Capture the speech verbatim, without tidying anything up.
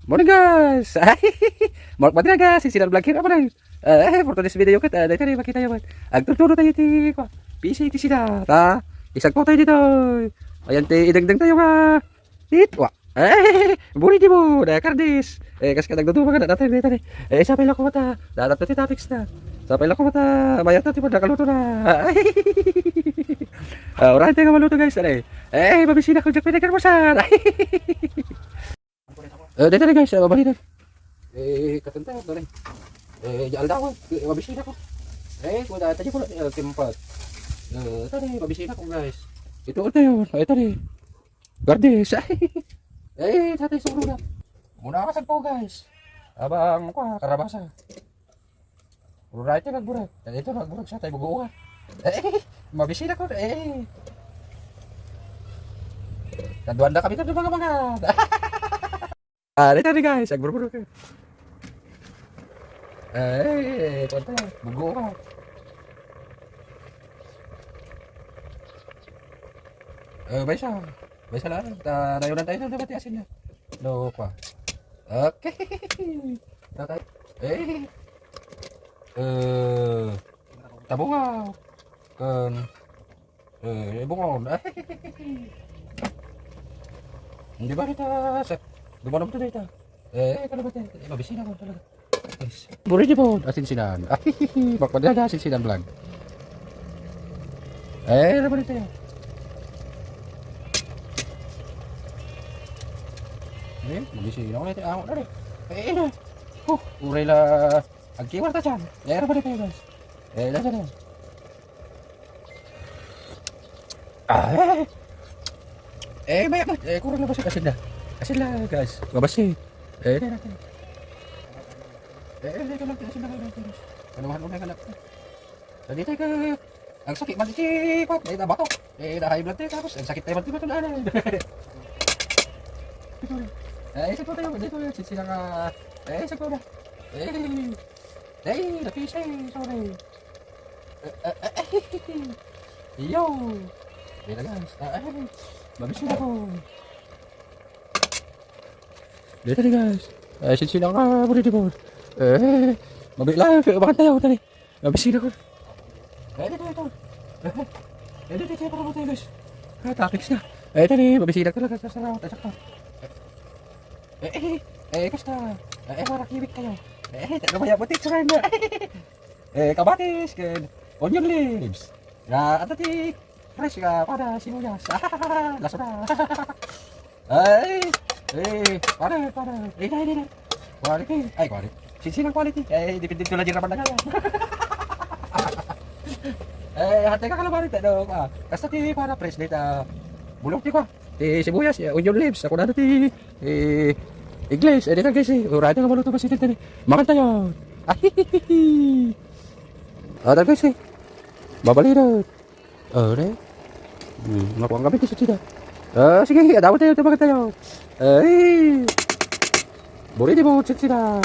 Morning, guys! Mark Madraga, si Sinan Vlog here, amanay. Eh, for today's video ket, ah, dayta ni makita tayo man. Agturturo tayo ti, kwa, P C ti sida, ta? Isagpo tayo dito. Ayan ti idengdeng tayo nga. Tit, wa. Eh, buri di mo, na kardis. Eh, kas ka nagdudumangan na natin, dayta ni. Eh, sapay lang kumata. Dapat ti topics na. Sapay lang kumata. Mayat na, ti pud nakaluto na. Ah, uray tayo nga maluto, guys. Aray. Eh, mabisina ko, Jack, pinagkarmusan. Eh, dito na, guys, eh, mabalinan. Eh, katanta, dali. Eh, di aldaw, eh, mabisina ko. Eh, kuda, tadi ko, eh, timpat. Eh, tadi, mabisina ko, guys. Ito, ito yun. Eh, tadi. Gardis. Eh, tatay, sulo na. Muna ka sagpo, guys. Abang, kwa, karabasa. Uray ti nagburek. Dagitoy nagburek sa tay bugoan. Eh, mabisina ko, eh. Kaduan na kami, kaduan mga mga. Ah, dito ni guys, agburburek. Eh, konti, bugoan. Eh, may isa. May isa lang. Ta, nayunan tayo na naman ti asin na. No, pa. Okay. Tatay. Eh. Eh. Tabungaw. Kan. Eh, ibungaw. Hindi ba kita sa dumanom to dito? Eh, eh, talaga tayo. Eh, mabisina ko talaga. Yes. Buri di po, asin sinan. Ay, bakpadada, asin sinan vlog. Eh, ano ba dito yan? Eh, mabisina ko na ito. Ah, ano eh? Eh, eh, oh, uray la. Agkiwar ta dyan. Eh, ano ba dito yan, guys? Eh, nasa na? Ah, eh. Eh, may, eh, kurang na ba siya? Asin na. Asin lang, guys. Mabasi. Eh, dito natin. Eh, eh, dito lang, asin na, guys. Ano, ano, ano, ano? Dito ka. Ang sakit man iti, kwan, eh, nabato. Eh, na-high blood tayo, tapos ang sakit tayo man, di ba, ito na, ano? Eh, isa po tayo, dito, sila nga, eh, isa po na. Eh, eh, napisay, sorry. Eh, eh, eh, eh, yo. Dito, guys. Ah, eh, mabisi na ko. Dito, guys. Eh, sila nga, buri di ba? Eh, mabila, bakit tayo, tali? Mabisina ko. Eh, dito, ito. Eh, dito, ito, para mo tayo, guys. Ah, topics na. Eh, ito ni, mabisina talaga sa sarap. Ay, sakto. Eh, eh, eh, basta. Eh, eh, para kiwit kayo. Eh, eh, ano kaya? Buti, sarap na. Eh, kamatis, ken onion leaves. Ya, ano ti? Fresh ka, pada sibuyas. Laso na. Ay, eh, pare, pare. Eh, dai, dai, dai. Quality. Ay, quality. Sinsinang quality. Eh, depende ito lang dyan naman na kaya. Eh, hati ka kalabari, no? Ah, basta ti para fresh data. Bulong ti kwa. Ti sibuyas, ya, onion leaves. Ako na ti, eh, English. Eh, dito, guys, eh. Ura, ito nga maluto ba si Tintin, eh? Makan tayo. Ahihihi. Ada, guys, eh. Babalidot. Are? Hmm, nakuha kami ti sida. Ah, sige, adawa tayo, tumagan tayo. Ay! Buri di mo, sida.